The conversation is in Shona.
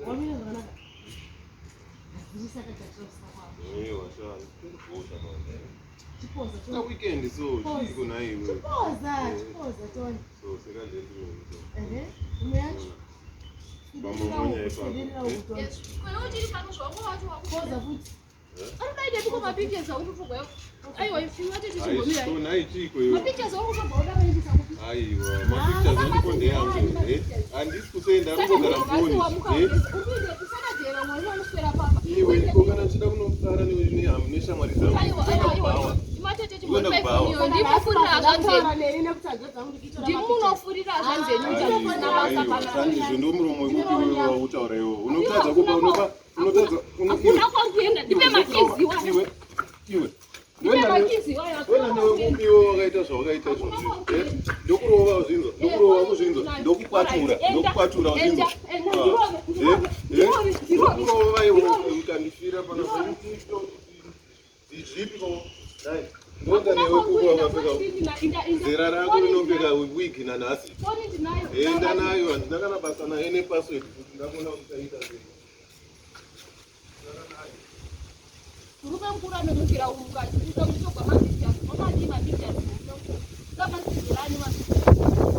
Wamira zvakanaka. Gadzirisa kachachoswa kwako. Chipoza Ka weekend so chiko naiwe. Chipoza, chipoza toni. So seka gentleman so. Ehe, umeacha. Bambo monya ipapo. Kwewe uchiri pano zvako wacho Poza futi. Arikudaidepiko mapictures auri kutorwa aiwa iwe tichimbomira So nai chiko iwe. mapictures auri kutorwa uda kuendesa kupi? Aiwa, mapictures andiko ndeyangu. Eh, handisi kusenda Saka kugara nhasi mfoni. wamuka Eh, upinde usakajera mwari vanoswera papa. iwe ko kana ndichida kunofara neshamwari dzangu. Aiwa aiwa aiwa imatete Unoenda chimboipa kubhawa. ifoniyo ndimufurira hazvanzenyu Ndataura neni nekuti hanzvadzi dzangu ndichitora ndimunofurira hazvanzenyu Aiwa, basa aiwa, pana sandizvo ndomuromo wekupi wewe wautaura iwe. Unotadza kupa unopa unotadza hakuna kwanguenda ndipe makizi wayo Iwe iwe. ndipe Ndoenda newe- makizi wayo Wena newe kupi iwe wakaita zvawakaita izvozvi. Eh, Ndokurova zvinzwa, ndokurova kuzvinzwa, ndokukwatura, ndokukwatura zvinzwa. Ndokurova iwe ukandifira pana zvipi ko? Dai. Ndoenda newe kupi wakapfeka zera rako rinopfeka wig nanhasi. Enda nayo handina kana basa nayo nepassword kuti ndakuona kuti taita sei. Murume mukuru anomukira umuka achibuda kuti togwa mapictures, mamadii mapictures, murume mukuru. Kamasizirani mapictures.